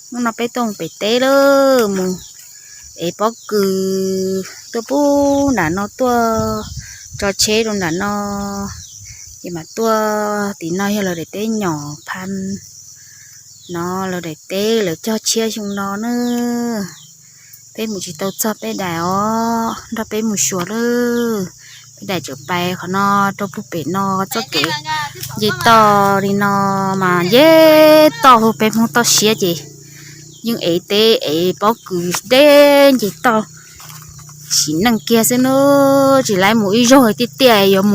Hnub no peb tuaj mus pem teb lawm, mus ev pob kws tuaj pub nram no tuaj tso tsheb rau nram no, ces mam tuaj tim no yog lawv daim teb nyom pha no, lawv daim teb lawv cog tshiab xyoo no na. Peb mus tsis tau txog peb daim os, nrog peb mus xyuas lawm. Peb daim tseem pais qhov no rau puag pem no txoj kev nce toj li no mas nce toj hu peb Hmoob toj siab ces yeej ev teb ev pob kws deb nce toj sim neej kiag xwb na. Tsis laib mus ib zaug tiag tiag yuav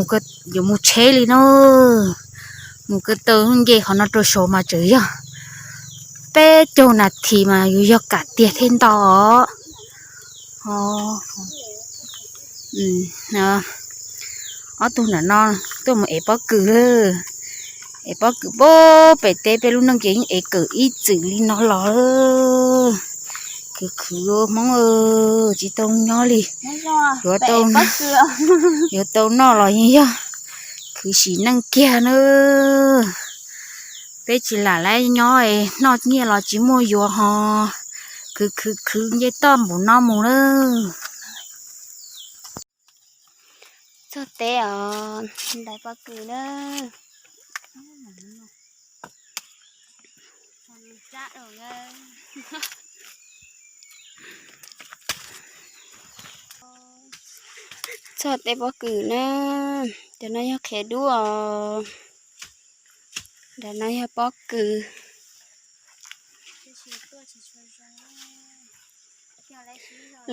mus tsheb li na. Mus ko taw nce qhov no rau saud mas tseem yog peb caug nas this mas yuav yog kam tiag thiab ntau os. Ob tug nram no tuaj mus ev pob kws lawm. Ev pob kws puag pem teb, peb lub neej ces yeej ev kawm ib txwm li no los. Khwv khwv Hmoob, tsis tau nyob li. Yuav tau, yuav tau noj los yeej yog khwv sim neej kiag na. Peb tsis lam laib nyob, noj nyiaj los tsis muaj yuav ho khwv khwv khwv nce toj npaum no mus lawm. Txog teb os, ntais pob kws na. Txog teb pob kws na. Cov no yog qhiav dub os. Cov no yog pob kws.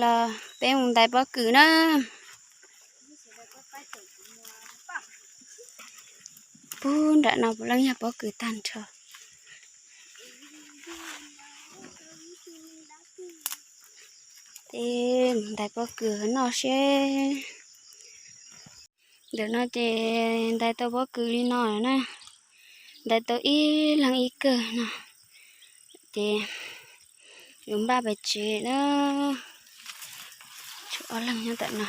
Los peb mus ntais pob kws na. Puag nram no puav leej yog pob kws tag nrho. Ces ntais pob kws noj seb. Ntawm no ces ntais tau pob kws li no na. Ntais tau ib leeg ib kawg no. Ces yuav npaj pais tsev na. Tshuav ob leeg nyob ntawm no.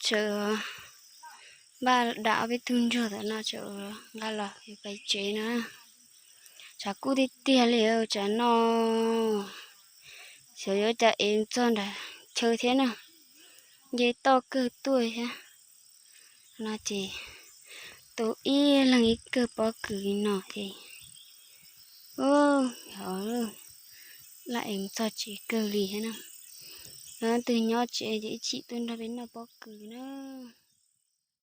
Tsam npaj dam ob peb tug ntsuag ntawm no tsam nqa los pais tsev na. Tshav kub tiag tiag li tsam no. Xyov yuav cas ev txog nram chaw thiab na. Nce toj kawg tuaj thiab. No ces tau ib leeg ib kawg pob kws li no ces, laj ev txog tsev kawg li thiab na. Leej twg nyob tsev ces ib chim tuaj nrog peb noj pob kws na.